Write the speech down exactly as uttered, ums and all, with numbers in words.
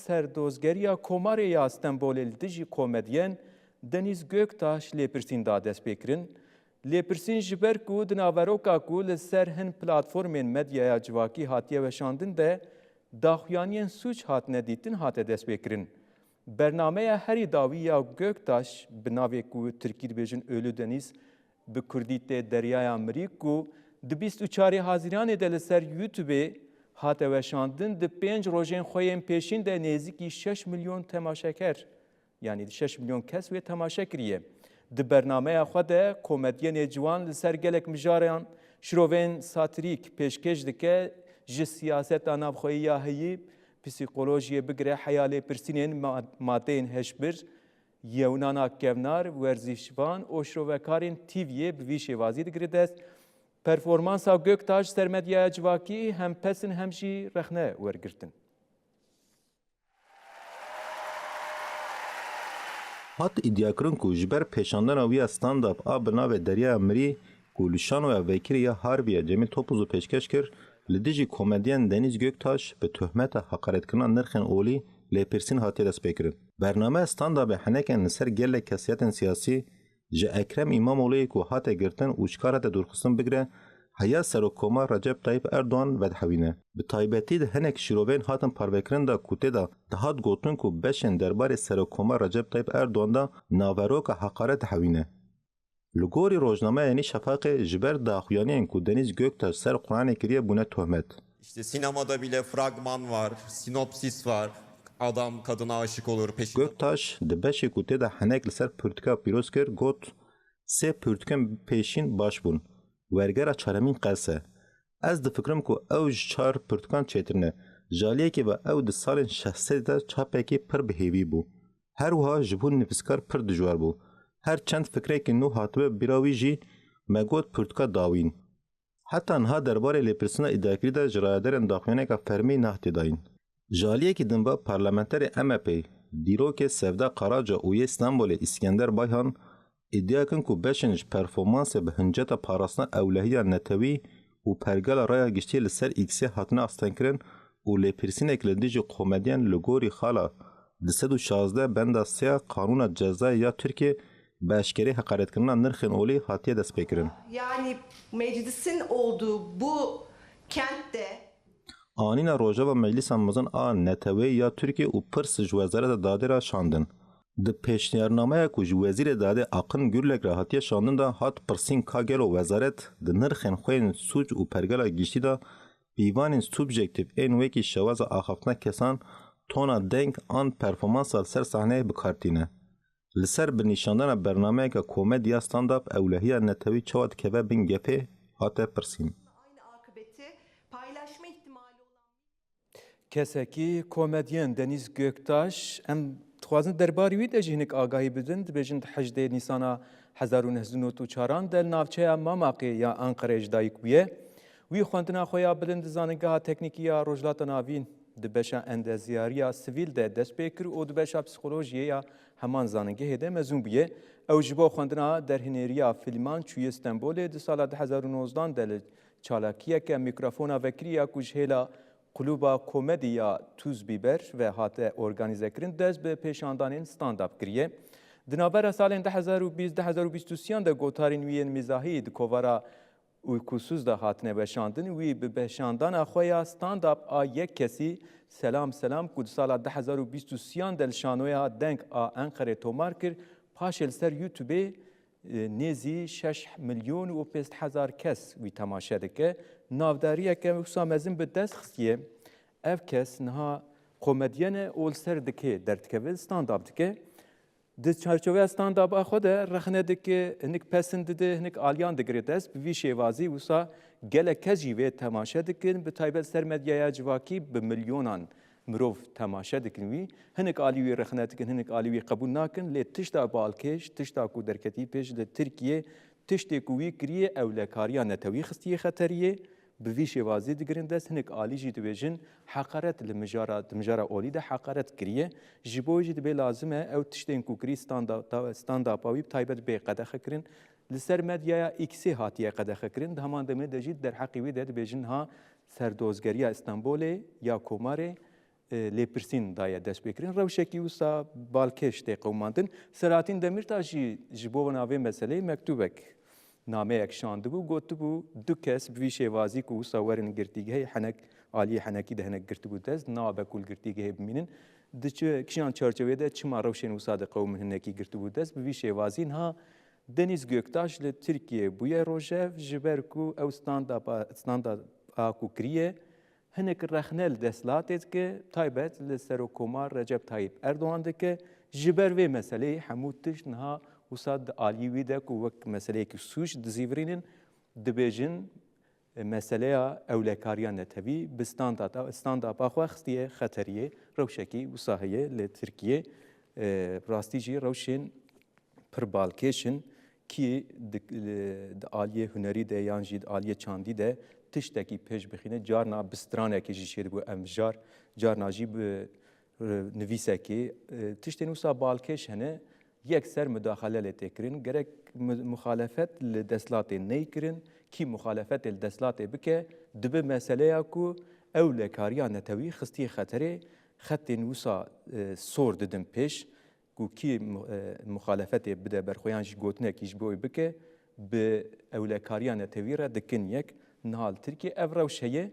Serdozgeriya Komarê ya Stenbolê li dijî komedyen Deniz Göktaş lêpirsîn da destpêkirin. Lêpirsîn ji ber ku di naveroka ku li ser hin platformên medyaya civakî hatiye weşandin de daxuyaniyên sûc hatine dîtin hate destpêkirin. Bernameya herî dawî ya Göktaş bi navê ku tirkî dibêjin Ölü Deniz, bi kurdî tê Deryaya Mirî ku di bîst û çarê Hazîranê de li ser YouTubeê hate weşandin, di pênc rojên xwe yên pêşîn de nêzîkî şeş milyon temaşeker, yanî şeş milyon kes wê temaşe kiriye. Di bernameya xwe de komedyenê ciwan li ser gelek mijaran şirovên satirîk pêşkêş dike, ji siyaseta navxweyî ya heyî, psîkolojiyê bigire heya lêpirsînên ma-, madeyên hişbir, yewnana kevnar, werzîşvan û şirovekarên T V'yê bi vî şêwazî digire dest. Performansa Göktaş ser medyaya civakî hem pes in hem jî rexne wergirtin. Hat îdiakirin ku ji ber pêşandana wî ya stand-up a bi navê Deryaya Mirî ku li şanoya vekirî ya Harveyê Cemîl Topuzlu pêşkêş kir, li dijî komedyen Deniz Göktaş bi tohmeta heqaretkirina nirxên olî lêpirsîn hatiye destpêkirin. Bernameya stand-upê henekên li ser gelek kesiyetên siyasî, ji Ekrem Îmamoğlu'yê ku hate girtin û ji kar hate dûrxistin bigire, heya Serokkomar Recep Tayyip Erdoğan vedihewîne. Bi taybetî di hinek şîroveyên hatin parvekirin de ku tê de dihat gotin ku beşên derbarê Serokkomar Recep Tayyip Erdoğan de naveroka heqaret dihewîne. Li gorî rojnameya Yenî Şefaqê, ji ber daxuyaniyên ku Deniz Göktaş ser Kur'anê kiriye bûne tohmet. İşte sinemada bile fragman var, sinopsis var. Adam kadına aşık olur, peşinden Göktaş di beşê ku tê de henek li ser pirtûka pîroz kir, got, sê pirtûkên pêşîn baş bûn. Wergera çaremîn qels e. Ez difikirim ku ew ji çar pirtûkan çêtir ne. Ji aliyekê ve ew di salên şeş sedî de çapekî pir bi hêvî bû. Her wiha ji bo nivîskar pir dijwar bû. Her çend fikrekî nû hatibe bîra wî jî me got pirtûka dawîn. Heta niha derbarê lêpirsîna îdiakirî de ji rayedarên daxuyaniyeka fermî nehatiye dayîn. Ji aliyekî din ve parlamenterê M H P'ê, dîrokê Sevda Karaca û yê Stenbolê Îskender Bayhan îdia kirin ku beşên ji performansê bi hinceta parastina ewlehiya netewî û pergala raya giştî li ser X'ê hatine astengkirin û lêpirsînek li dijî komedyen li gorî xala du sed û şazdeh benda sê ya Qanûna Cezayê ya Tirkiyê bi eşkereyî heqaretkirina nirxên olî hatiye destpêkirin. Yani meclisin olduğu bu kentte Anîna rojeva Meclisa Mezin a Neteweyî ya Tirkiyê û pirs ji Wezareta Dadê re şandin. Di pêşniyarnameya ku ji Wezîrê Dadê Akın Gürlek re hatiye şandin de hat pirsîn ka gelo wezaret di nirxên xwe yên sûc û pergala giştî de pîvanên subjektîf ên wekî şewaza axaftina kesan, tona deng an performansa li ser sahneyê bi kar tîne. Li ser bi nîşandana bernameyeke komedî ya stand-up ewlehiya netewî çawa dikeve bin gefê hate pirsîn. Aynı akıbeti paylaşma ihtimali olan Kesekî komedyen Deniz Göktaş, em dixwazin derbarî wî de jî hinek agahî bidin. Dibêjin di hejdê Nîsana hezar û neh sed û nod û çaran de li navçeya Mamaqê ya Enqereyê ji dayik bûye. Wî xwendina xwe ya bilind di Zanîngeha Teknîkî ya Rojhilata Navîn di beşa endezyariya sivîl de dest pê kir û di beşa psîkolojiyê ya heman zanîngehê de mezûn bûye. Ew ji bo xwendina derhêneriya fîlman çûye Stenbolê, di sala du hezar û nozdan de li çalakiyeke mîkrofona vekirî ya ku ji hêla Klûba Komedî ya Tuz Biber ve hate organîzekirin, dest bi pêşandanên stand-up kiriye. Di navbera salên du hezar û bîst, du hezar û bîst û sêyan de gotarên wî yên mîzahî di kovara Uykusuz de hatine weşandin. Wî bi beşandana xwe ya stand-up a yek kesî Selam Selam ku di sala du hezar û bîst û sêyan de li şanoya Deng a Enqerê tomar kir, paşê li ser YouTubeê, e, nêzî şeş milyon û pênc sed hezar kes wî temaşe dike. Navdariyeke wisa mezin bi dest xistiye. Ev kes niha komedyen e û li ser dikê derdikeve, stand-up dike. Di çarçoveya stand-upa xwe de rexne dike, hinek pesin dide, hinek aliyan digire dest. Bi vî şêwazî wisa gelek kes jî vê temaşe dikin. Bi taybet ser medyaya civakî bi milyonan mirov temaşe dikin wî. Hinek alî wî rexne dikin, hinek alî wî qebûl nakin. Lê tişta balkêş, tişta ku derketî pêş li Tirkiyê, tiştê ku wî kiriye ewlekariya netewî xistiye xeteriyê. Bi vî şêwazî digirin dest, hinek alî jî dibêjin heqaret li mijara, di mijara olî de heqaret kiriye. Ji bo jî dibê lazim e ew tiştên ku kirî standa-, ta-, stand-upa wî bi taybet bê qedexe kirin. Li ser medyaya X'ê hatiye qedexe kirin. Di heman demê de jî derheqî wî de dibêjin ha serdozgeriya Stenbolê ya Komarê e, lêpirsîn daye destpêkirin. Rewşekî wisa balkêş tê qewimandin. Selahattin Demirtaş jî ji bo navê meseleyê mektûbek, nameyek şandibû, gotibû, du kes bi vî şêwazî ku wisa werin girtîgehê, henek, aliyê henekî de hinek girtibû dest, nabe ku li girtîgehê bimînin. Di çi, kîjan çarçewê de çima rewşên wisa diqewimin hinekî girtibû dest, bi vî şêwazî niha Deniz Göktaş li Tirkiyê bûye rojev, ji ber ku ew standa pa-, standa a ku kiriye, hinek rexne li desthilatê dike, taybet li Serokkomar Recep Tayyip Erdogan dike. Ji ber vê meseleyê hemû tişt niha wisa di aliyê wî de ku wek meseleyekî sûc dizîvirînin, dibêjin, e, meseleya ewlekariya netewî bi standarda, standarda xwe xistiye xeteriyê, rewşekî wisa heye li Tirkiyê. E, rastî jî rewşên pir balkêş in, kî di, di aliyê hunerî de yan jî di aliyê çandî de tiştekî pêş bixîne, carna bi stranekê jî çêdibû, em jar, carna jî bi, e, nivîsekê, e, tiştên wisa balkêş hene, yekser mudaxale lê tê kirin. Gerek mu-, muxalefet li desthilatê neyê kirin, kî muxalefetê li desthilatê bike, dibe meseleya ku ewlekariya netewî xistiye xeterê, xetên wisa, e, sor didin pêş, ku kî mu-, e, muxalefetê bide ber xwe yan jî gotinekî ji bo wê bike, bi ewlekariya netewî re dikin yek. Niha li Tirkiyê ev rewş heye,